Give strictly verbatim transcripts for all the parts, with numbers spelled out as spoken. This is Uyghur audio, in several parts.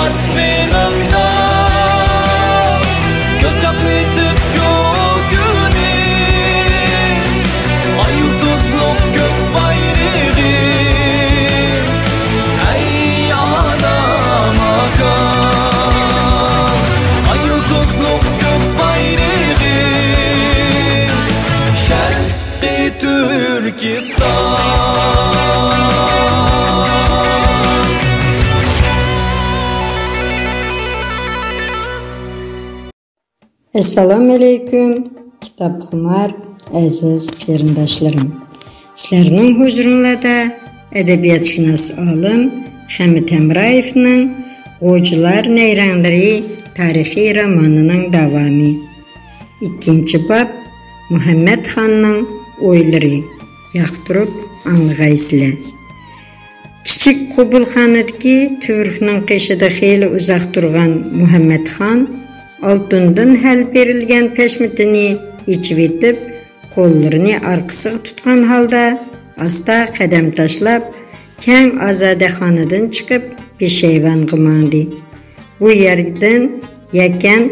ئاسمىنىڭدا كۆز چاقنىتىپ شۇ كۈنى، ئاي يۇلتۇزلۇق كۆك بايرىغى. ئەي ئانام ئاكام، ئاي يۇلتۇزلۇق كۆك بايرىغى. شەرقىي تۈركىستان. ئەسسالامۇئەلەيكۇم، كىتابخۇمار ئەزىز قېرىنداشلىرىم. سىلەرنىڭ ھۇزۇرۇڭلاردا ئەدەبىياتشۇناس ئالىم خەمىت ھەمرايېۋنىڭ غوجىلار نەيرەڭلىرى تارىخىي رومانىنىڭ داۋامى. ئىككىنچى باب، مۇھەممەتخاننىڭ ئويلىرى. ياقتۇرۇپ ئاڭلىغايسىلەر. كىچىك قوبۇلخانىدىكى تۈۋرۈكنىڭ قېشىدا خېلى ئۇزاق تۇرغان مۇھەممەتخان ئالتۇندىن ھەل بېرىلگەن پەشمىتىنى يېچىۋېتىپ، قوللىرىنى ئارقىسىغا تۇتقان ھالدا ئاستا قەدەم تاشلاپ، كەڭ ئازادەخانىدىن چىقىپ، پېشەيۋانغا ماڭدى. بۇ يەردىن يەكەن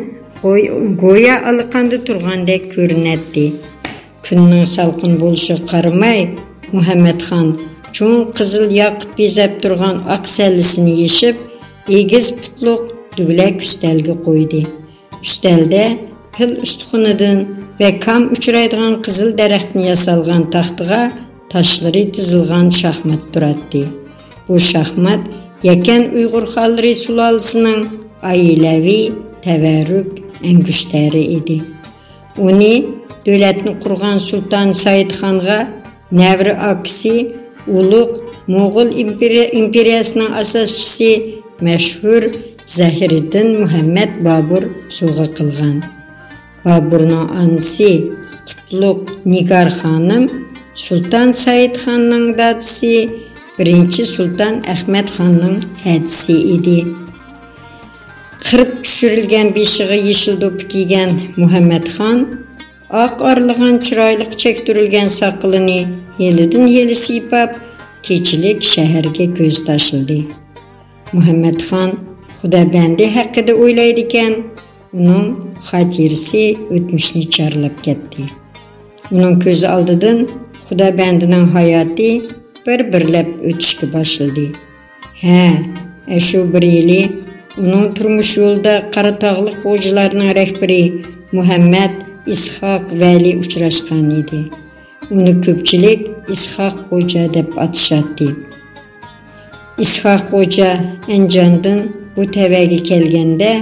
غوي-، گويا ئاللىقاندىن تۇرغاندەك كۆرۈنەتتى. كۈننىڭ سالقىن بولۇشىغا قارىماي، مۇھەممەتخان چوڭ قىزىل ياقۇت بېزەپ تۇرغان ئاق سەللىسىنى يېشىپ، ئېگىز پۇتلۇق دۈگىلەك ئۈستەلگە قويدى. ئۈستەلدە پىل ئۇستىخىنىدىن ۋە كام ئۇچرايدىغان قىزىل دەرەختىن ياسالغان تاختىغا تاشلىرى تىزىلغان شاھمات تۇراتتى. بۇ شاھمات يەكەن ئۇيغۇر خانلىرى سۇلالىسىنىڭ ئائىلەۋى تەۋەررۈك ئەنگۈشتەرى ئىدى. ئۇنى دۆلەتنى قۇرغان سۇلتان سايىتخانغا نەۋرە ئاكىسى، ئۇلۇغ موغۇل ئىمپېرىيە-، ئىمپېرىيەسىنىڭ ئاساسچىسى، مەشھۇر زەھىرىدىن مۇھەممەد بابۇر سوۋغا قىلغان. بابۇرنىڭ ئانىسى قۇتلۇق نىگار خانىم سۇلتان سايىتخاننىڭ دادىسى، بىرىنچى سۇلتان ئەخمەتخاننىڭ ھەدىسى ئىدى. قىرىپ چۈشۈرۈلگەن بېشىغا يېشىل دوپپا كىيگەن مۇھەممەتخان ئاق ئارىلىغان چىرايلىق چەكتۈرۈلگەن ساقىلىنى ھېلىدىن ھېلى سىيپاپ، كېچىلىك شەھەرگە كۆز تاشلىدى. مۇھەممەتخان خۇدابەندى ھەققىدە ئويلايدىكەن، ئۇنىڭ خاتىرىسى ئۆتمۈشنى چارلاپ كەتتى. ئۇنىڭ كۆز ئالدىدىن خۇدابەندىنىڭ ھاياتى بىر-بىرلەپ ئۆتۈشكە باشلىدى. ھە، ئەشۇ بىر يىلى ئۇنىڭ تۇرمۇش يولىدا قاراتاغلىق غوجىلارنىڭ رەھبىرى مۇھەممەد ئىسھاق ۋەلى ئۇچراشقان ئىدى. ئۇنى كۆپچىلىك ئىسھاق خوجا دەپ ئاتىشاتتى. ئىسھاق خوجا ئەنجاندىن بۇ تەۋەگە كەلگەندە،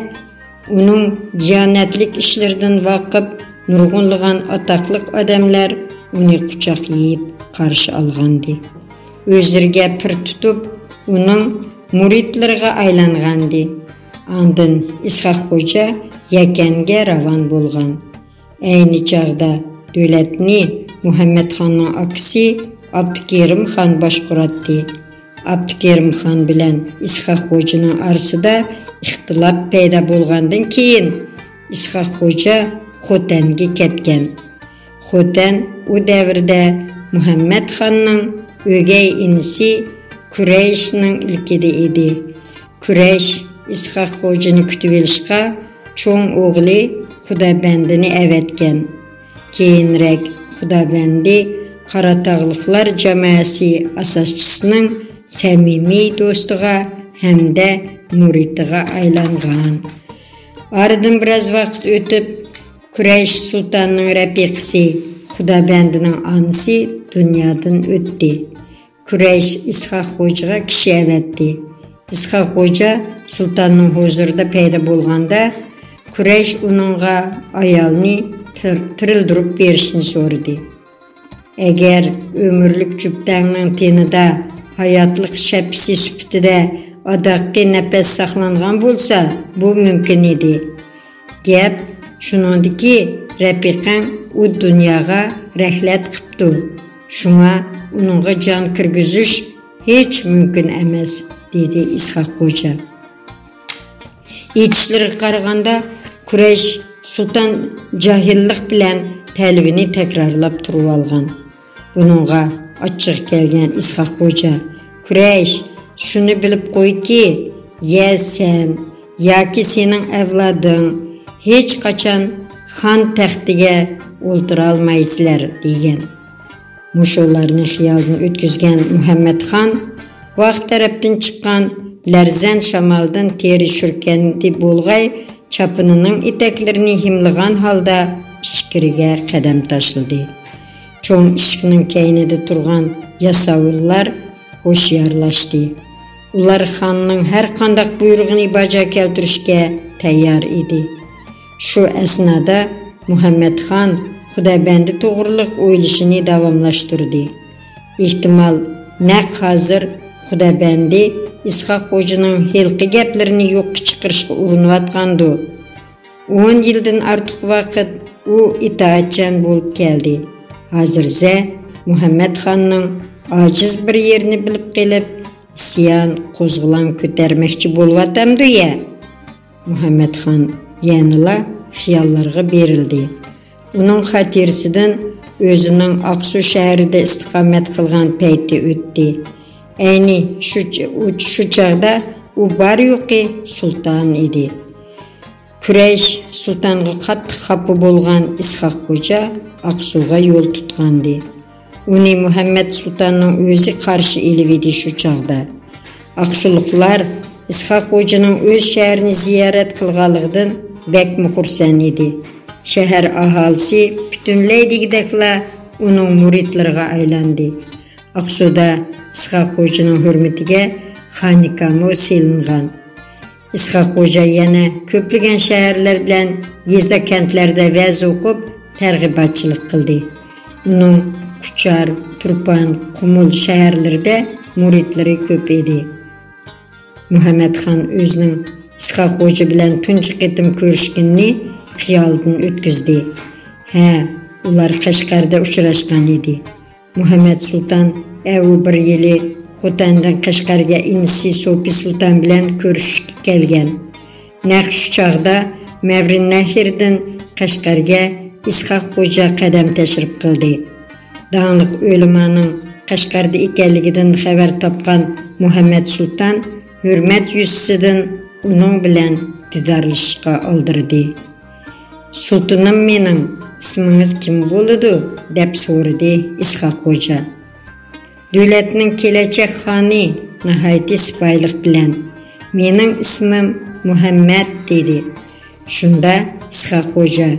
ئۇنىڭ دىيانەتلىك ئىشلىرىدىن ۋاقىپ نۇرغۇنلىغان ئاتاقلىق ئادەملەر ئۇنى قۇچاق يېيىپ قارشى ئالغانىدى. ئۆزلىرىگە پىر تۇتۇپ، ئۇنىڭ مۇرىتلىرىغا ئايلانغانىدى. ئاندىن ئىسھاق خوجا يەكەنگە راۋان بولغان. ئەينى چاغدا دۆلەتنى مۇھەممەتخاننىڭ ئاكىسى ئابدۇكېرىم خان باشقۇراتتى. ئابدۇكېرىم خان بىلەن ئىسھاق خوجىنىڭ ئارىسىدا ئىختىلاپ پەيدا بولغاندىن كېيىن، ئىسھاق خوجا خوتەنگە كەتكەن. خوتەن ئۇ دەۋردە مۇھەممەتخاننىڭ ئۆگەي ئىنىسى كۈرەيشنىڭ ئىلكىدە ئىدى. كۈرەيش ئىسھاق خوجىنى كۈتۈۋېلىشقا چوڭ ئوغلى خۇدابەندىنى ئەۋەتكەن. كېيىنرەك خۇدابەندى قاراتاغلىقلار جامائەسى ئاساسچىسىنىڭ سەمىمىي دوستىغا ھەمدە مۇرىتىغا ئايلانغان. ئارىدىن بىراز ۋاقىت ئۆتۈپ، كۈرەيش سۇلتاننىڭ رەپىقىسى خۇدابەندىنىڭ ئانىسى دۇنيادىن ئۆتتى. كۈرەيش ئىسھاق خوجىغا كىشى ئەۋەتتى. ئىسھاق خوجا سۇلتاننىڭ ھۇزۇرىدا پەيدا بولغاندا، كۈرەيش ئۇنىڭغا ئايالنى تىر-، تىرىلدۈرۈپ بېرىشنى سورىدى. ئەگەر ئۆمۈرلۈك جۈپتەڭنىڭ تېنىدا ھاياتلىق شەپىسى سۈپىتىدە ئاداققى نەپەس ساقلانغان بولسا، بۇ مۇمكىن ئىدى. گەپ شۇنىڭدىكى، رەپىقەڭ ئۇ دۇنياغا رەھلەت قىپتۇ، شۇڭا ئۇنىڭغا جان كىرگۈزۈش ھېچ مۇمكىن ئەمەس، دېدى ئىسھاق خوجا. ئېيتىشلىرىغا قارىغاندا، كۈرەيش سۇلتان جاھىللىق بىلەن تەلۋىنى تەكرارلاپ تۇرۇۋالغان. بۇنىڭغا ئاچچىقى كەلگەن ئىسھاق خوجا، كۈرەيش، شۇنى بىلىپ قويكى، يا سەن ياكى سېنىڭ ئەۋلادىڭ ھېچقاچان خان تەختىگە ئولتۇرالمايسىلەر» دېگەن. مۇشۇلارنى خىيالدىن ئۆتكۈزگەن مۇھەممەتخان ۋاق تەرەپتىن چىققان لەرزەن شامالدىن تېرە شۈركەندى بولغاي چاپىنىنىڭ ئېتەكلىرىنى ھىملىغان ھالدا ئىچكىرىگە قەدەم تاشلىدى. چوڭ ئىشىكنىڭ كەينىدە تۇرغان ياساۋۇللار ھوشيارلاشتى. ئۇلار خاننىڭ ھەر قانداق بۇيرۇقىنى باجا كەلتۈرۈشكە تەييار ئىدى. شۇ ئەسنادا مۇھەممەتخان خۇدابەندى توغرىلىق ئويلىشىنى داۋاملاشتۇردى. ئېھتىمال، نەق ھازىر خۇدابەندى ئىسھاق خوجىنىڭ ھېلىقى گەپلىرىنى يوققا چىقىرىشقا ئۇرۇنۇۋاتقاندۇ. ئون يىلدىن ئارتۇق ۋاقىت ئۇ ئىتائەتچان بولۇپ كەلدى. ھازىر زە مۇھەممەتخاننىڭ ئاجىز بىر يېرىنى بىلىپ قېلىپ، ئىسيان قوزغىلاڭ كۆتەرمەكچى بولۇۋاتامدۇ يە؟ مۇھەممەتخان يەنىلا خىياللارغا بېرىلدى. ئۇنىڭ خاتىرىسىدىن ئۆزىنىڭ ئاقسۇ شەھىرىدە ئىستىقامەت قىلغان پەيتى ئۆتتى. ئەينى شۇ، شۇ چاغدا ئۇ بار-يوقى سۇلتان ئىدى. قۇرەيش سۇلتانغا قاتتىق خاپا بولغان ئىسھاق خوجا ئاقسۇغا يول تۇتقانىدى. ئۇنى مۇھەممەد سۇلتاننىڭ ئۆزى قارشى ئېلىۋىدى شۇ چاغدا. ئاقسۇلۇقلار ئىسھاق خوجىنىڭ ئۆز شەھىرىنى زىيارەت قىلغانلىقىدىن بەكمۇ خۇرسەن ئىدى. شەھەر ئاھالىسى پۈتۈنلەي دېگۈدەكلا ئۇنىڭ مۇرىتلىرىغا ئايلاندى. ئاقسۇدا ئىسھاق خوجىنىڭ ھۆرمىتىگە خانىكامۇ سېلىنغان. ئىسھاق خوجا يەنە كۆپلىگەن شەھەرلەر بىلەن يېزا كەنتلەردە ۋەز ئوقۇپ، تەرغىباتچىلىق قىلدى. ئۇنىڭ قۇچار، تۇرپان، قۇمۇل شەھەرلىرىدە مۇرىتلىرى كۆپ ئىدى. مۇھەممەتخان ئۆزىنىڭ ئىسھاق خوجا بىلەن تۇنجى قېتىم كۆرۈشكىنىنى خىيالىدىن ئۆتكۈزدى. ھە، ئۇلار قەشقەردە ئۇچراشقان ئىدى. مۇھەممەد سۇلتان ئەۋۇ بىر يىلى خوتەندىن قەشقەرگە ئىنىسى سوپى سۇلتان بىلەن كۆرۈشۈشكە كەلگەن. نەق شۇ چاغدا مەۋرىننەھردىن قەشقەرگە ئىسھاق خوجا قەدەم تەشرىپ قىلدى. داڭلىق ئۆلىمانىڭ قەشقەردە ئىكەنلىكىدىن خەۋەر تاپقان مۇھەممەد سۇلتان ھۆرمەت يۈزىسىدىن ئۇنىڭ بىلەن دىدارلىشىشقا ئالدىرىدى. «سۇلتىنىم مېنىڭ، ئىسمىڭىز كىم بولىدۇ؟» دەپ سورىدى ئىسھاق خوجا. «دۆلەتنىڭ كېلەچەك خانى» ناھايىتى سىپايىلىق بىلەن، «مېنىڭ ئىسمىم مۇھەممەد» دېدى. شۇندا ئىسھاق خوجا،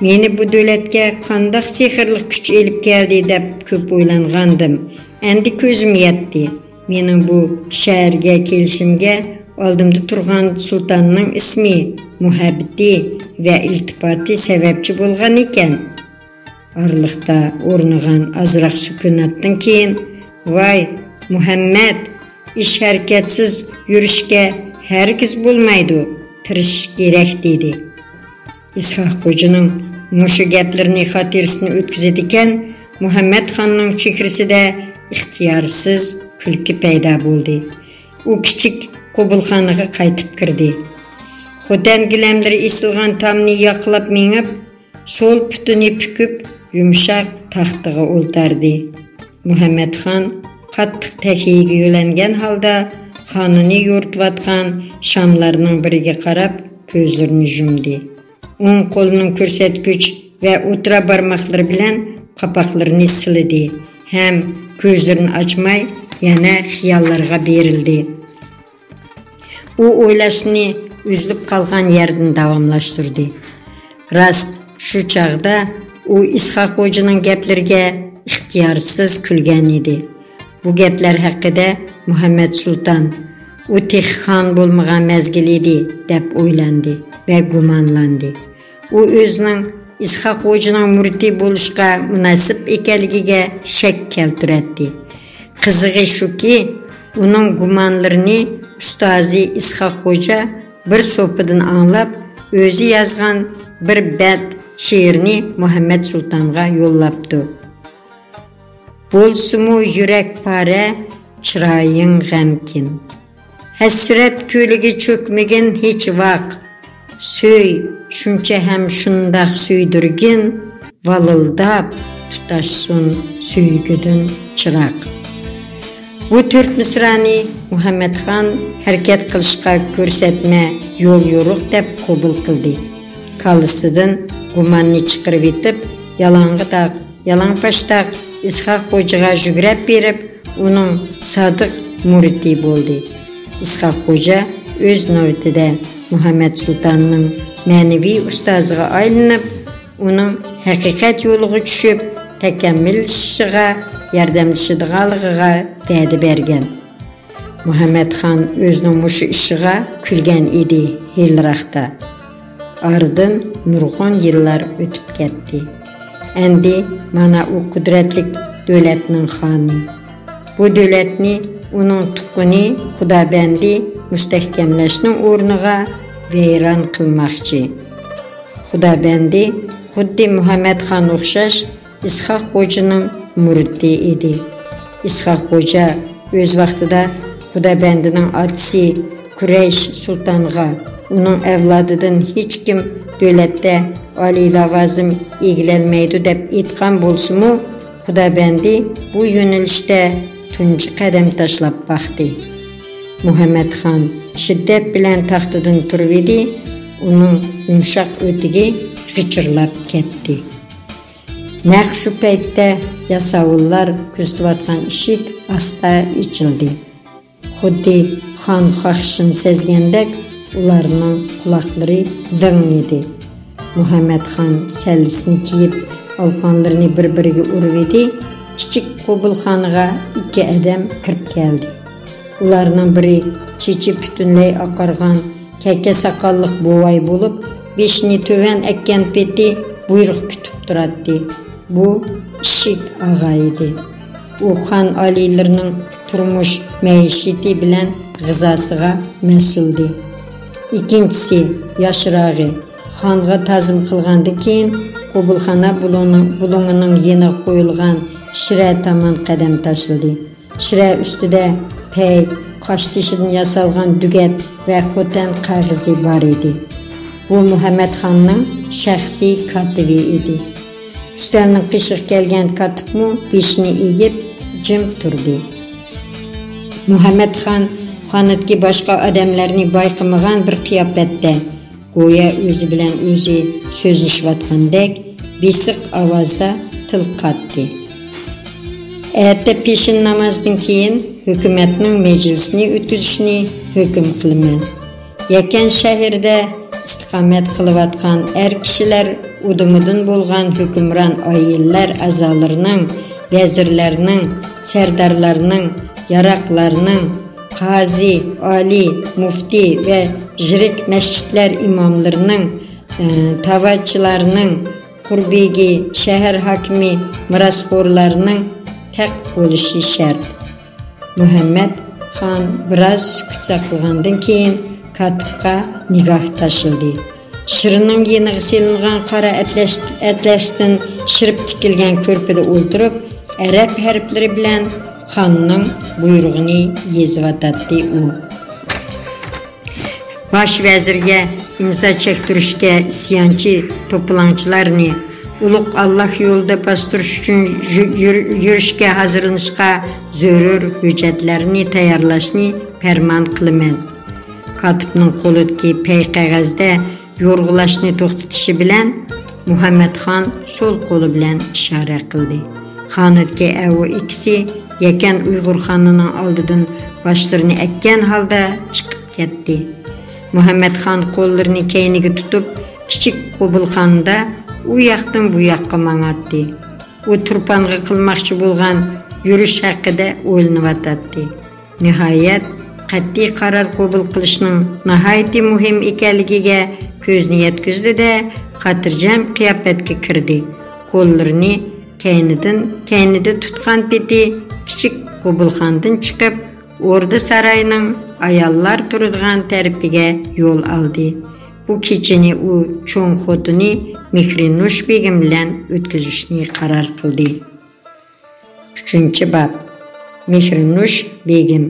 «مېنى بۇ دۆلەتكە قانداق سېھىرلىك كۈچ ئېلىپ كەلدى دەپ كۆپ ئويلانغانىدىم. ئەمدى كۆزۈم يەتتى. مېنىڭ بۇ شەھەرگە كېلىشىمگە ئالدىمدا تۇرغان سۇلتاننىڭ ئىسمى، مۇھەببىتى ۋە ئىلتىپاتى سەۋەبچى بولغان ئىكەن.» ئارىلىقتا ئورنىغان ئازراق سۈكۈناتتىن كېيىن، «ۋاي، مۇھەممەد، ئىش ھەرىكەتسىز يۈرۈشكە ھەرگىز بولمايدۇ، تىرىشىش كېرەك» دېدى. ئىسھاق خوجىنىڭ مۇشۇ گەپلىرىنى خاتىرىسىدىن ئۆتكۈزىدىكەن، مۇھەممەد خاننىڭ چېھرىسىدە ئىختىيارسىز كۈلكە پەيدا بولدى. ئۇ كىچىك قوبۇلخانىغا قايتىپ كىردى. خوتەن گىلەملىرى ئېسىلغان تامنى ياقىلاپ مېڭىپ، سول پۇتىنى پۈكۈپ، يۇمشاق تاختىغا ئولتاردى. مۇھەممەتخان قاتتىق تەھىيىگە يۆلەنگەن ھالدا خانىنى يورۇتۇۋاتقان شاملارنىڭ بىرىگە قاراپ كۆزلىرىنى يۇمدى. ئوڭ قولىنىڭ كۆرسەتكۈچ ۋە ئوتتۇرا بارماقلىرى بىلەن قاپاقلىرىنى سىلىدى ھەم كۆزلىرىنى ئاچماي يەنە خىياللارغا بېرىلدى. ئۇ ئويلاشنى ئۈزۈلۈپ قالغان يەردىن داۋاملاشتۇردى. راست، شۇ چاغدا ئۇ ئىسھاق خوجىنىڭ گەپلىرىگە ئىختىيارسىز كۈلگەن ئىدى. بۇ گەپلەر ھەققىدە مۇھەممەد سۇلتان، «ئۇ تېخى خان بولمىغان مەزگىل ئىدى» دەپ ئويلاندى ۋە گۇمانلاندى. ئۇ ئۆزىنىڭ ئىسھاق خوجىنىڭ مۇرىتى بولۇشقا مۇناسىپ ئىكەنلىكىگە شەك كەلتۈرەتتى. قىزىقى شۇكى، ئۇنىڭ گۇمانلىرىنى ئۇستازى ئىسھاق خوجا بىر سوپىدىن ئاڭلاپ، ئۆزى يازغان بىر بەت شېئىرنى مۇھەممەد سۇلتانغا يوللاپتۇ. بولسىمۇ يۈرەك پارە، چىرايىڭ غەمكىن. ھەسرەت كۆلىگە چۆكمىگىن ھېچ ۋاق. سۆي، شۇنچە ھەم شۇنداق سۆيدۈرگىن، ۋالىلداپ تۇتاشسۇن سۆيگۈدىن چىراغ. بۇ تۆت مىسرانى مۇھەممەتخان ھەرىكەت قىلىشقا كۆرسەتمە، يول يورۇق دەپ قوبۇل قىلدى. كاللىسىدىن گۇماننى چىقىرىۋېتىپ، يالاڭغا تاق، يالاڭپاش تاق ئىسھاق خوجىغا يۈگرەپ بېرىپ، ئۇنىڭ سادىق مۇرىتى بولدى. ئىسھاق خوجا ئۆز نۆۋىتىدە مۇھەممەد سۇلتاننىڭ مەنىۋى ئۇستازىغا ئايلىنىپ، ئۇنىڭ ھەقىقەت يولىغا چۈشۈپ، تەكەممۇللىشىشىغا ياردەملىشىدىغانلىقىغا ۋەدە بەرگەن. مۇھەممەتخان ئۆزىنىڭ مۇشۇ ئىشىغا كۈلگەن ئىدى ھېلىراقتا. ئارىدىن نۇرغۇن يىللار ئۆتۈپ كەتتى. ئەمدى مانا ئۇ قۇدرەتلىك دۆلەتنىڭ خانى. بۇ دۆلەتنى ئۇنىڭ تۇغقىنى خۇدابەندى مۇستەھكەملەشنىڭ ئورنىغا ۋەيران قىلماقچى. خۇدابەندى خۇددى مۇھەممەتخان ئوخشاش ئىسھاق خوجىنىڭ مۇرىتى ئىدى. ئىسھاق خوجا ئۆز ۋاقتىدا خۇدابەندىنىڭ ئاتىسى قۇرەيش سۇلتانغا، ئۇنىڭ ئەۋلادىدىن ھېچكىم دۆلەتتە ئالىي لاۋازىم ئىگىلەلمەيدۇ دەپ ئېيتقان بولسىمۇ، خۇدابەندى بۇ يۆنىلىشتە تۇنجى قەدەم تاشلاپ باقتى. مۇھەممەتخان شىددەت بىلەن تاختىدىن تۇرۇۋىدى، ئۇنىڭ يۇمشاق ئۆتۈكى غىچىرلاپ كەتتى. نەق شۇ پەيتتە ياساۋۇللار كۆزىتىۋاتقان ئىشىك ئاستا ئېچىلدى. خۇددى خان خاھىشىنى سەزگەندەك ئۇلارنىڭ قۇلاقلىرى دىڭ ئىدى. مۇھەممەتخان سەللىسىنى كىيىپ، ئالقانلىرىنى بىر-بىرىگە ئۇرۇۋىدى، كىچىك قوبۇلخانىغا ئىككى ئادەم كىرىپ كەلدى. ئۇلارنىڭ بىرى چېچى پۈتۈنلەي ئاقارغان، كەكە ساقاللىق بوۋاي بولۇپ، بېشىنى تۆۋەن ئەككەن پېتى بۇيرۇق كۈتۈپ تۇراتتى. بۇ ئىشىك ئاغا ئىدى. ئۇ خان ئالىيلىرىنىڭ تۇرمۇش مەئىشىتى بىلەن غىزاسىغا مەسئۇلدى. ئىككىنچىسى، ياشراغى، خانغا تازىم قىلغاندىن كېيىن، قوبۇلخانا بۇلۇڭ-، بۇلۇڭىنىڭ يېنىغا قويۇلغان شىرە تامان قەدەم تاشلىدى. شىرە ئۈستىدە پەي، قاشتېشىدىن ياسالغان دۈگەت ۋە خوتەن قەغىزى بار ئىدى. بۇ مۇھەممەتخاننىڭ شەخسىي كاتىپى ئىدى. ئۈستەلنىڭ قېشىغا كەلگەن كاتىپمۇ بېشىنى ئېگىپ جىم تۇردى. مۇھەممەتخان خانىدىكى باشقا ئادەملەرنى بايقىمىغان بىر قىياپەتتە، گويا ئۆزى بىلەن ئۆزى سۆزلىشىۋاتقاندەك بېسىق ئاۋازدا تىل قاتتى. ئەتە پېشىن نامازدىن كېيىن ھۆكۈمەتنىڭ مەجلىسىنى ئۆتكۈزۈشنى ھۆكۈم قىلىمەن. يەكەن شەھىرىدە ئىستىقامەت قىلىۋاتقان ئەر كىشىلەر ئۇدۇمىدىن بولغان ھۆكۈمران ئائىلىلەر ئەزالىرىنىڭ، ۋەزىرلەرنىڭ، سەردارلارنىڭ، ياراقلارنىڭ، قازى، ئالىي، مۇفتى ۋە يىرىك مەسچىتلەر ئىماملىرىنىڭ، ئى، تاۋاچىلارنىڭ، قۇربىگى، شەھەر ھاكىمى، مىراسخورلارنىڭ تەق بولۇشى شەرت. مۇھەممەد خان بىراز سۈكۈت ساقلىغاندىن كېيىن كاتىپقا نىگاھ تاشلىدى. شىرنىڭ يېنىغا سېلىنغان قارا ئەتلەش-، ئەتلەستىن شىرىپ تىكىلگەن كۆرپىدە ئولتۇرۇپ، ئەرەب ھەرپلىرى بىلەن خاننىڭ بۇيرۇغىنى يېزىۋاتاتتى ئۇ. باش ۋەزىرگە ئىمزا چەكتۈرۈشكە ئىسيانچى توپىلاڭچىلارنى، ئۇلۇغ ئاللاھ يولىدا باستۇرۇش ئۈچۈن يۈ-، يۈر-، يۈرۈشكە ھازىرلىنىشقا زۆرۈر ھۆججەتلەرنى تەييارلاشنى پەرمان قىلىمەن. كاتىپنىڭ قولىدىكى پەي قەغەزدە يورغىلاشنى توختىتىشى بىلەن، مۇھەممەتخان سول قولى بىلەن ئىشارە قىلدى. خانىدىكى ئەۋۇ ئىككىسى يەكەن ئۇيغۇر خانىنىڭ ئالدىدىن باشلىرىنى ئەگكەن ھالدا چىقىپ كەتتى. مۇھەممەتخان قوللىرىنى كەينىگە تۇتۇپ، كىچىك قوبۇلخانىدا ئۇ ياقتىن بۇ ياققا ماڭاتتى. ئۇ تۇرپانغا قىلماقچى بولغان يۈرۈش ھەققىدە ئويلىنىۋاتاتتى. نىھايەت، قەتئىي قارار قوبۇل قىلىشنىڭ ناھايىتى مۇھىم ئىكەنلىكىگە كۆزىنى يەتكۈزدى-دە، خاتىرجەم قىياپەتكە كىردى. قوللىرىنى كەينىدىن، كەينىدە تۇتقان پېتى كىچىك قوبۇلخانىدىن چىقىپ، ئوردا ساراينىڭ ئاياللار تۇرىدىغان تەرىپىگە يول ئالدى. بۇ كېچىنى ئۇ چوڭ خوتۇنى مېھرىنۇش بېگىم بىلەن ئۆتكۈزۈشنى قارار قىلدى. ئۈچىنچى باب. مېھرىنۇش بېگىم.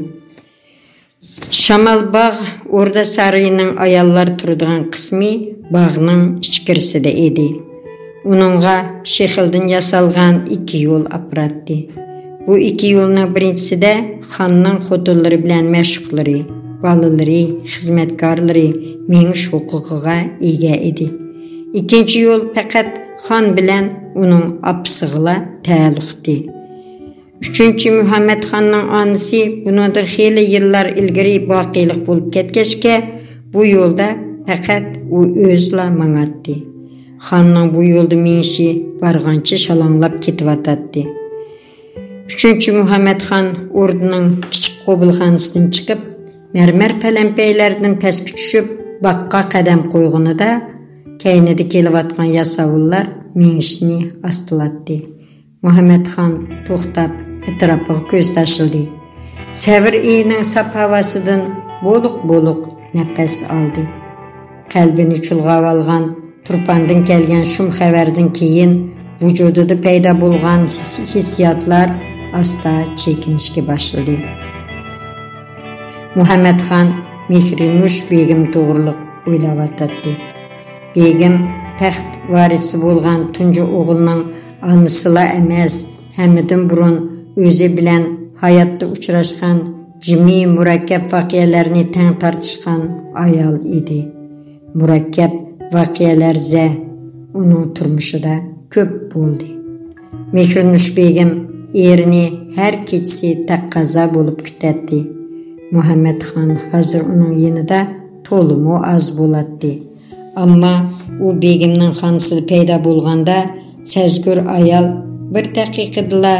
شامالباغ ئوردا سارىيىنىڭ ئاياللار تۇرىدىغان قىسمى باغنىڭ ئىچكىرىسىدە ئىدى. ئۇنىڭغا شېخىلدىن ياسالغان ئىككى يول ئاپىراتتى. بۇ ئىككى يولنىڭ بىرىنچىسىدە خاننىڭ خوتۇنلىرى بىلەن مەشۇقلىرى، بالىلىرى، خىزمەتكارلىرى مېڭىش ھوقۇقىغا ئىگە ئىدى. ئىككىنچى يول پەقەت خان بىلەن ئۇنىڭ ئاپىسىغىلا تەئەللۇقتى. ئۈچىنچى مۇھەممەد خاننىڭ ئانىسى بۇنىڭدىن خېلى يىللار ئىلگىرى باقىيلىق بولۇپ كەتكەچكە، بۇ يولدا پەقەت ئۇ ئۆزىلا ماڭاتتى. خاننىڭ بۇ يولدا مېڭىشى بارغانچە شالاڭلاپ كېتىۋاتاتتى. ئۈچىنچى مۇھەممەد خان ئوردىنىڭ كىچىك قوبۇلخانىسىدىن چىقىپ، مەرمەر پەلەمپەيلەردىن پەسكە چۈشۈپ، باغقا قەدەم قويغىنىدا، كەينىدە كېلىۋاتقان ياساۋۇللار مېڭىشنى ئاستىلاتتى. مۇھەممەد خان توختاپ، ئەتراپىغا كۆز تاشلىدى. سەۋر ئېيىنىڭ ساپ ھاۋاسىدىن بولۇق-بولۇق نەپەس ئالدى. قەلبىنى چۇلغاۋالغان تۇرپاندىن كەلگەن شۇم خەۋەردىن كېيىن ۋۇجۇدىدا پەيدا بولغان ھېس-، ھېسسىياتلار ئاستا چېكىنىشكە باشلىدى. مۇھەممەد خان مېھرىنۇش بېگىم توغرۇلۇق ئويلاۋاتاتتى. بېگىم تەخت ۋارىسى بولغان تۇنجى ئوغۇلنىڭ ئانىسىلا ئەمەس، ھەممىدىن بۇرۇن ئۆزى بىلەن ھاياتتا ئۇچراشقان جىمى مۇرەككەپ ۋەقەلەرنى تەڭ تارتىشقان ئايال ئىدى. مۇرەككەپ ۋەقەلەر زە ئۇنىڭ تۇرمۇشىدا كۆپ بولدى. مېھرىنۇش بېگىم ئېرىنى ھەر كېچىسى تەقەززا بولۇپ كۈتەتتى. مۇھەممەد خان ھازىر ئۇنىڭ يېنىدا تولىمۇ ئاز بولاتتى. ئەمما ئۇ بېگىمنىڭ خانىسىدا پەيدا بولغاندا، سەزگۈر ئايال بىر دەقىقىدىلا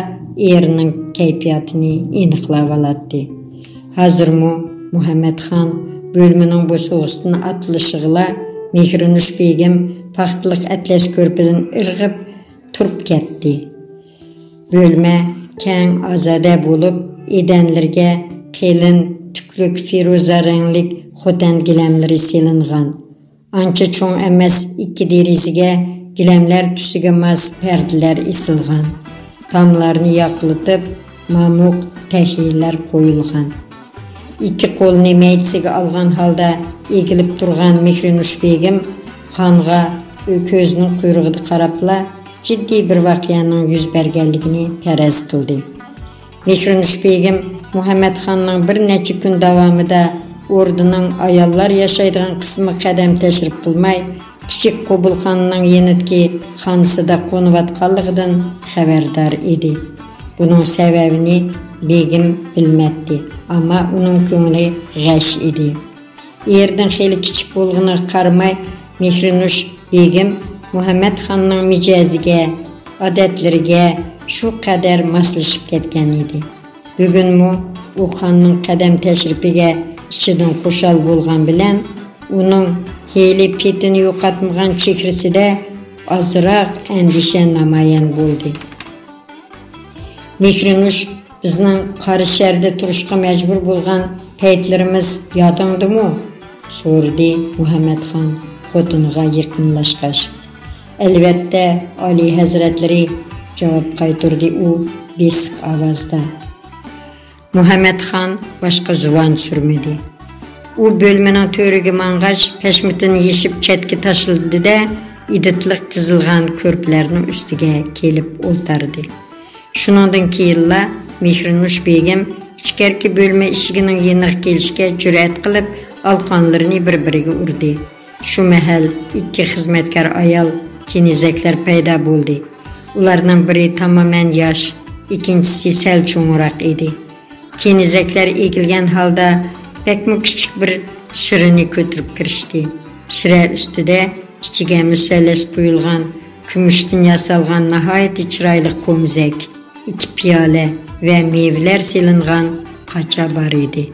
ئېرىنىڭ كەيپىياتىنى ئېنىقلاۋالاتتى. ھازىرمۇ مۇھەممەد خان بۆلمىنىڭ بوسۇغىسىدىن ئاتلىشىغىلا، مېھرىنۇش بېگىم پاختىلىق ئەتلەس كۆرپىدىن ئىرغىپ تۇرۇپ كەتتى. بۆلمە كەڭ، ئازادە بولۇپ، ئېدەنلىرىگە قېلىن تۈكلۈك فىرۇزە رەڭلىك خوتەن گىلەملىرى سېلىنغان. ئانچە چوڭ ئەمەس ئىككى دېرىزىگە گىلەملەر تۈسىگە ماس پەردىلەر ئېسىلغان. تاملارنى ياقلىتىپ، مامۇق تەھىيەلەر قويۇلغان. ئىككى قولىنى مەيدىسىگە ئالغان ھالدا ئېگىلىپ تۇرغان مېھرىنۇش بېگىم خانغا كۆزىنىڭ قۇيرۇقىدا قاراپلا، جىددىي بىر ۋەقەنىڭ يۈز بەرگەنلىكىنى پەرەز قىلدى. مېھرىنۇش بېگىم مۇھەممەد خاننىڭ بىر نەچچە كۈن داۋامىدا ئوردىنىڭ ئاياللار ياشايدىغان قىسمىغا قەدەم تەشرىپ قىلماي، كىچىك قوبۇلخانىنىڭ يېنىدىكى خانىسىدا قونۇۋاتقانلىقىدىن خەۋەردار ئىدى. بۇنىڭ سەۋەبىنى بېگىم بىلمەتتى، ئەمما ئۇنىڭ كۆڭلى غەش ئىدى. ئېرىدىن خېلى كىچىك بولغىنىغا قارىماي، مېھرىنۇش بېگىم مۇھەممەد خاننىڭ مىجەزىگە، ئادەتلىرىگە شۇ قەدەر ماسلىشىپ كەتكەن ئىدى. بۈگۈنمۇ ئۇ خاننىڭ قەدەم تەشرىپىگە ئىچىدىن خۇشال بولغان بىلەن، ئۇنىڭ ھېلى پېتىنى يوقاتمىغان چېھرىسىدە ئازراق ئەندىشە نامايان بولدى. مېھرىنۇش، بىزنىڭ قارا شەھەردە تۇرۇشقا مەجبۇر بولغان پەيتلىرىمىز يادىڭدىمۇ؟ سورىدى مۇھەممەد خان خوتۇنىغا يېقىنلاشقاچ. ئەلۋەتتە، ئالىي ھەزرەتلىرى، جاۋاب قايتۇردى ئۇ بېسىق ئاۋازدا. مۇھەممەد خان باشقا زۇۋان سۈرمىدى. ئۇ بۆلمىنىڭ تۆرىگە ماڭغاچ، پەشمىتىنى يېشىپ چەتكە تاشلىدى-دە، ئىدىتلىق تىزىلغان كۆرپىلەرنىڭ ئۈستىگە كېلىپ ئولتۇردى. شۇنىڭدىن كېيىنلا مېھرىنۇش بېگىم ئىچكەركى بۆلمە ئىشىكىنىڭ يېنىغا كېلىشكە جۈرئەت قىلىپ، ئالىقانلىرىنى بىر-بىرىگە ئۇردى. شۇ مەھەل ئىككى خىزمەتكار ئايال كېنىزەكلەر پەيدا بولدى. ئۇلارنىڭ بىرى تامامەن ياش، ئىككىنچىسى سەل چوڭراق ئىدى. كېنىزەكلەر ئېگىلگەن ھالدا بەكمۇ كىچىك بىر شىرىنى كۆتۈرۈپ كىرىشتى. شىرە ئۈستىدە ئىچىگە مۇسەللەس قويۇلغان كۈمۈشتىن ياسالغان ناھايىتى چىرايلىق كومزەك، ئىككى پىيالە ۋە مېۋىلەر سېلىنغان قاچا بار ئىدى.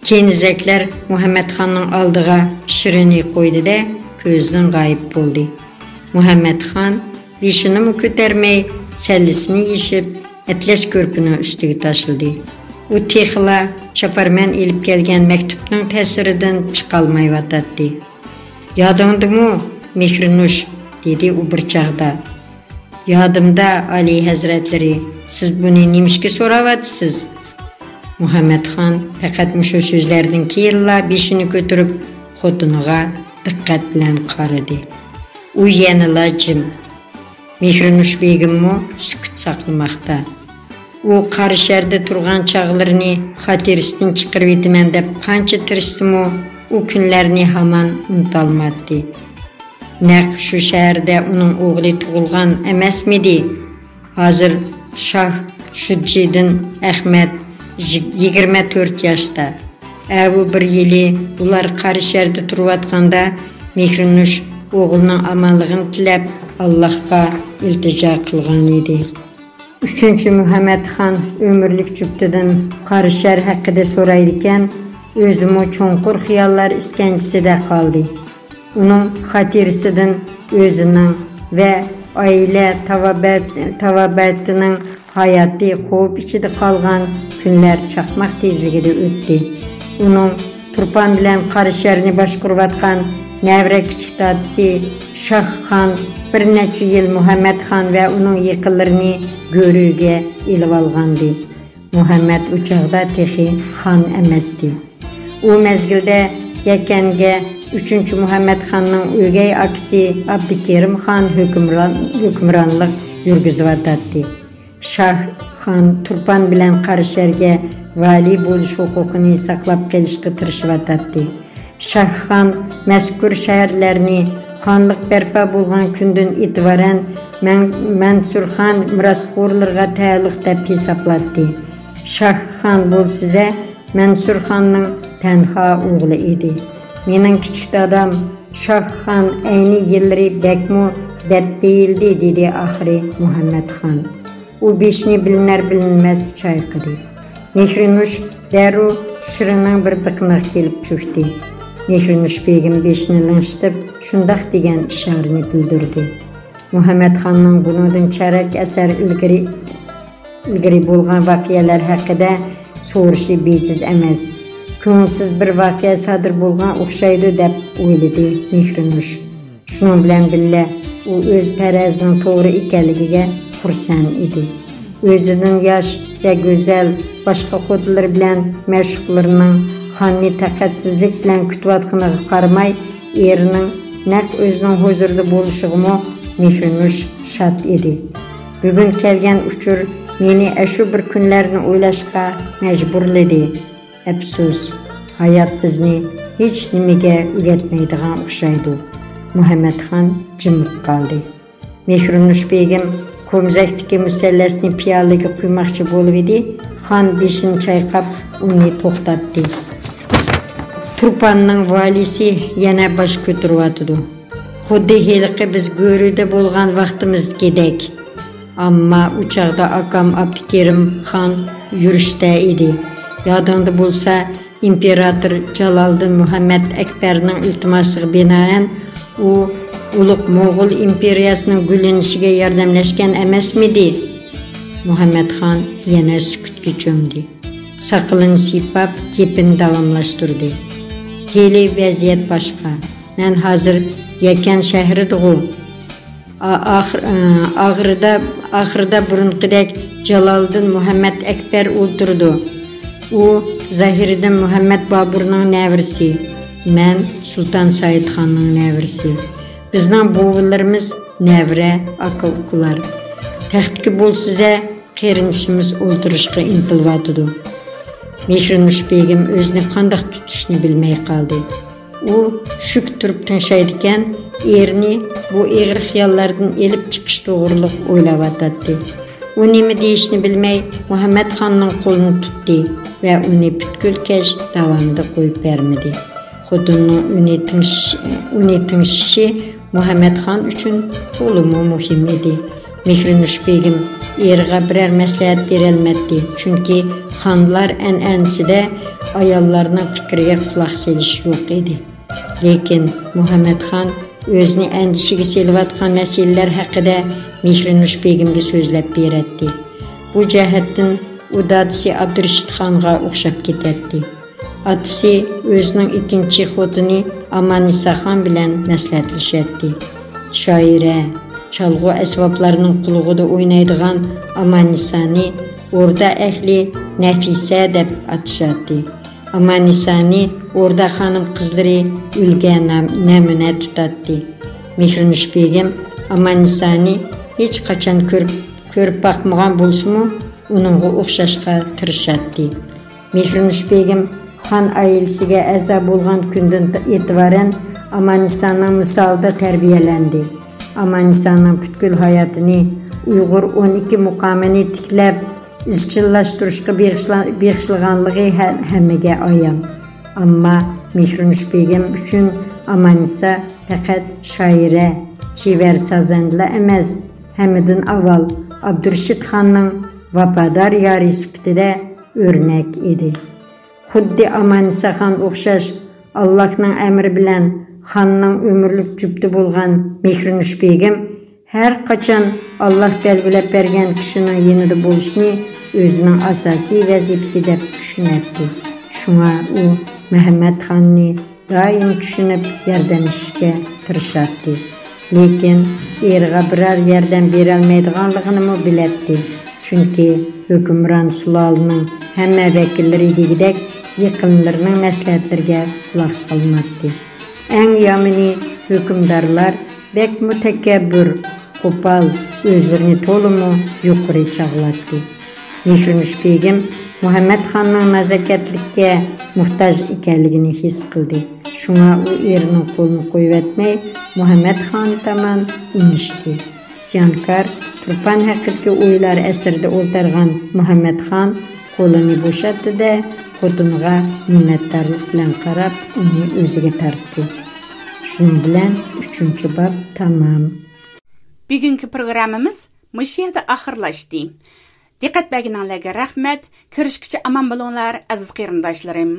كېنىزەكلەر مۇھەممەدخاننىڭ ئالدىغا شىرىنى قويدى-دە، كۆزدىن غايىب بولدى. مۇھەممەدخان بېشىنىمۇ كۆتەرمەي، سەللىسىنى يېشىپ، ئەتلەس كۆرپىنىڭ ئۈستىگە تاشلىدى. ئۇ تېخىلا چاپارمەن ئېلىپ كەلگەن مەكتۇپنىڭ تەسىرىدىن چىقالمايۋاتاتتى. «يادىڭدىمۇ، مېھرىنۇش؟» دېدى ئۇ بىر چاغدا. «يادىمدا، ئالىي ھەزرەتلىرى، سىز بۇنى نېمىشقا سوراۋاتىسىز؟» مۇھەممەدخان پەقەت مۇشۇ سۆزلەردىن كېيىنلا بېشىنى كۆتۈرۈپ، خوتۇنىغا دىققەت بىلەن قارىدى. ئۇ يەنىلا جىم. مېھرىنۇش بېگىممۇ سۈكۈت ساقلىماقتا. ئۇ قاراشەھەردە تۇرغان چاغلىرىنى خاتىرىسىدىن چىقىرىۋېتىمەن دەپ قانچە تىرىشسىمۇ، ئۇ كۈنلەرنى ھامان ئۇنتالمايتتى. نەق شۇ شەھەردە ئۇنىڭ ئوغلى تۇغۇلغان ئەمەسمىدى؟ ھازىر شاھ شۇجىدىن ئەخمەت يىگىرمە تۆت ياشتا. ئەۋۇ بىر يىلى ئۇلار قاراشەھەردە تۇرۇۋاتقاندا، مېھرىنۇش ئوغلىنىڭ ئامانلىقىنى تىلەپ، ئاللاھقا ئىلتىجا قىلغان ئىدى. ئۈچىنچى مۇھەممەتخان ئۆمۈرلۈك جۈپتىدىن قاراشەھەر ھەققىدە سورايدىكەن، ئۆزىمۇ چوڭقۇر خىياللار ئىسكەنجىسىدە قالدى. ئۇنىڭ خاتىرىسىدىن ئۆزىنىڭ ۋە ئائىلە تاۋابىئات-، تاۋابىئاتىنىڭ ھاياتى خوپ ئىچىدە قالغان كۈنلەر چاقماق تېزلىكىدە ئۆتتى. ئۇنىڭ تۇرپان بىلەن قاراشەھەرنى باشقۇرۇۋاتقان نەۋرە كىچىك دادىسى شاھ خان بىر نەچچە يىل مۇھەممەت خان ۋە ئۇنىڭ يېقىنلىرىنى گۆرۈگە ئېلىۋالغانىدى. مۇھەممەت ئۇ چاغدا تېخى خان ئەمەستى. ئۇ مەزگىلدە يەكەنگە ئۈچىنچى مۇھەممەت خاننىڭ ئۆگەي ئاكىسى ئابدۇكېرىم خان ھۆكۈمران-، ھۆكۈمرانلىق يۈرگۈزۈۋاتاتتى. شاھ خان تۇرپان بىلەن قاراشەھەرگە ۋالىي بولۇش ھوقۇقىنى ساقلاپ قېلىشقا تىرىشىۋاتاتتى. شاھ خان مەزكۇر شەھەرلەرنى خانلىق بەرپا بولغان كۈندىن ئېتىبارەن مەن-، مەنسۇر خان مىراسخورلىرىغا تەئەللۇق دەپ ھېسابلاتتى. شاھ خان بولسىزە مەنسۇر خاننىڭ تەنھا ئوغلى ئىدى. مېنىڭ كىچىك دادام شاھ خان ئەينى يىللىرى بەكمۇ بەتبېيىلدى، دېدى ئاخىرى مۇھەممەت خان. ئۇ بېشىنى بىلىنەر-بىلىنمەس چايقىدى. مېھرىنۇش دەررۇ شىرنىڭ بىر بېقىنىغا كېلىپ چۆكتى. مېھرىنۇش بېگىم بېشىنى لىڭشىتىپ، شۇنداق دېگەن ئىشارىنى بىلدۈردى. مۇھەممەتخاننىڭ بۇنىڭدىن چەرەك ئەسەر ئىلگىرى، ئىلگىرى بولغان ۋەقەلەر ھەققىدە سورىشى بىجىز ئەمەس. كۆڭۈلسىز بىر ۋەقە سادىر بولغان ئوخشايدۇ، دەپ ئويلىدى مېھرىنۇش. شۇنىڭ بىلەن بىللە، ئۇ ئۆز پەرەزىنىڭ توغرا ئىكەنلىكىگە خۇرسەن ئىدى. ئۆزىدىن ياش ۋە گۈزەل باشقا خوتۇنلىرى بىلەن مەشۇقلىرىنىڭ خاننى تاقەتسىزلىك بىلەن كۈتۈۋاتقىنىغا قارىماي، ئېرىنىڭ نەق ئۆزىنىڭ ھۇزۇرىدا بولۇشىغىمۇ مېھرىنۇش شاد ئىدى. بۈگۈن كەلگەن ئۇچۇر مېنى ئەشۇ بىر كۈنلەرنى ئويلاشقا مەجبۇرلىدى. ئەپسۇس، ھايات بىزنى ھېچ نېمىگە ئۆگەتمەيدىغان ئوخشايدۇ. مۇھەممەتخان جىمىپ قالدى. مېھرىنۇش بېگىم قومزەكتىكى مۇسەللەسنى پىيالىگە قۇيماقچى بولۇۋىدى، خان بېشىنى چايقاپ ئۇنى توختاتتى. تۇرپاننىڭ ۋالىيسى يەنە باش كۆتۈرۈۋاتىدۇ. خۇددى ھېلىقى بىز گۆرۈدە بولغان ۋاقتىمىزدىكىدەك. ئەمما ئۇ چاغدا ئاكام ئابدۇكېرىم خان يۈرۈشتە ئىدى. يادىڭدا بولسا، ئىمپېراتور جالالىدىن مۇھەممەد ئەكبەرنىڭ ئىلتىماسىغا بىنائەن، ئۇ ئۇلۇغ موغۇل ئىمپېرىيەسىنىڭ گۈللىنىشىگە ياردەملەشكەن ئەمەسمىدى؟ مۇھەممەد خان يەنە سۈكۈتكە چۆمدى. ساقىلىنى سىيپاپ، گېپىنى داۋاملاشتۇردى. ھېلى ۋەزىيەت باشقا. مەن ھازىر يەكەن شەھىرىدىغۇ. ئا-، ئاخىر-، ئا-، ئاخىرىدا، ئاخىرىدا بۇرۇنقىدەك جالالىدىن مۇھەممەد ئەكبەر ئولتۇرىدۇ. ئۇ زاھىرىدىن مۇھەممەد بابۇرنىڭ نەۋرىسى. مەن سۇلتان سايىتخاننىڭ نەۋرىسى. بىزنىڭ بوۋىلىرىمىز نەۋرە، ئاكا-ئۇكىلار. تەختكە بولسىزە، قېرىندىشىمىز ئولتۇرۇشقا ئىنتىلىۋاتىدۇ. مېھرىنۇش بېگىم ئۆزىنى قانداق تۇتۇشنى بىلمەي قالدى. ئۇ شۈك تۇرۇپ تىڭشايدىكەن، ئېرىنى بۇ ئېغىر خىياللاردىن ئېلىپ چىقىش توغرۇلۇق ئويلاۋاتاتتى. ئۇ نېمە دېيىشنى بىلمەي، مۇھەممەتخاننىڭ قولىنى تۇتتى ۋە ئۇنى پۈتكۈل كەچ داۋامىدا قويۇپ بەرمىدى. خوتۇنىنىڭ ئۇنى تىڭشىشى، ئۇنى تىڭشىشى مۇھەممەتخان ئۈچۈن تولىمۇ مۇھىم ئىدى. مېھرىنۇش بېگىم ئېرىغا بىرەر مەسلىھەت بېرەلمەيتتى، چۈنكى خانلار ئەنئەنىسىدە ئاياللارنىڭ پىكرىگە قۇلاق سېلىش يوق ئىدى. لېكىن مۇھەممەتخان ئۆزىنى ئەندىشىگە سېلىۋاتقان مەسىلىلەر ھەققىدە مېھرىنۇش بېگىمگە سۆزلەپ بېرەتتى. بۇ جەھەتتىن ئۇ دادىسى ئابدۇرېشىت خانغا ئوخشاپ كېتەتتى. ئاتىسى ئۆزىنىڭ ئىككىنچى خوتۇنى ئاماننىساخان بىلەن مەسلىھەتلىشەتتى. شائىرە، چالغۇ ئەسۋابلارنىڭ قۇلىقىدا ئوينايدىغان ئاماننىسانى ئوردا ئەھلى نەفىسە دەپ ئاتىشاتتى. ئاماننىسانى ئوردا خانىم قىزلىرى ئۈلگە نام-، نەمۇنە تۇتاتتى. مېھرىنۇش بېگىم ئاماننىسانى ھېچقاچان كۆرۈپ، كۆرۈپ باقمىغان بولسىمۇ، ئۇنىڭغا ئوخشاشقا تىرىشاتتى. مېھرىنۇش بېگىم خان ئائىلىسىگە ئەزا بولغان كۈندىن ئېتىبارەن ئاماننىسانىڭ مىسالىدا تەربىيەلەندى. ئاماننىسانىڭ پۈتكۈل ھاياتىنى، ئۇيغۇر ئون ئىككى مۇقامىنى تىكلەپ، ئىزچىللاشتۇرۇشقا بېغىشلا-، بېغىشلىغانلىقى ھە-، ھەممىگە ئايان. ئەمما مېھرىنۇش بېگىم ئۈچۈن ئاماننىسا پەقەت شائىرە، چېۋەر سازەندىلا ئەمەس، ھەممىدىن ئاۋۋال ئابدۇرېشىت خاننىڭ ۋاپادار يارى سۈپىتىدە ئۆرنەك ئىدى. خۇددى ئاماننىساخان ئوخشاش، ئاللاھنىڭ ئەمرى بىلەن خاننىڭ ئۆمۈرلۈك جۈپتى بولغان مېھرىنۇش بېگىم ھەر قاچان ئاللاھ بەلگىلەپ بەرگەن كىشىنىڭ يېنىدا بولۇشنى ئۆزىنىڭ ئاساسىي ۋەزىپىسى دەپ چۈشىنەتتى. شۇڭا ئۇ مەھەممەتخاننى دائىم چۈشىنىپ ياردەملىشىشكە تىرىشاتتى. لېكىن ئېرىغا بىرەر ياردەم بېرەلمەيدىغانلىقىنىمۇ بىلەتتى. چۈنكى ھۆكۈمران سۇلالىنىڭ ھەممە ۋەكىللىرى دېگۈدەك يېقىنلىرىنىڭ مەسلىھەتلىرىگە قۇلاق سالمايتتى. ئەڭ يامىنى ھۆكۈمدارلار بەكمۇ تەكەببۇر، قوپال، ئۆزلىرىنى تولىمۇ يۇقىرى چاغلاتتى. مېھرىنۇش بېگىم مۇھەممەتخاننىڭ نازاكەتلىككە موھتاج ئىكەنلىكىنى ھېس قىلدى. شۇڭا ئۇ ئېرىنىڭ قولىنى قويۇۋەتمەي، مۇھەممەتخان تامان ئېڭىشتى. ئىسيانكار تۇرپان ھەققىدىكى ئويلار ئەسىرىدە ئولتۇرغان مۇھەممەتخان قولىنى بوشاتتى-دە، خوتۇنىغا مىننەتدارلىق بىلەن قاراپ، ئۇنى ئۆزىگە تارتتى. شۇنىڭ بىلەن ئۈچىنچى باب تامام. بۈگۈنكى پروگراممىمىز مۇشۇ يەردە ئاخىرلاشتى. دىققەت بەرگىنىڭلارغا رەھمەت. كۆرۈشكىچە ئامان بولۇڭلار، ئەزىز قېرىنداشلىرىم.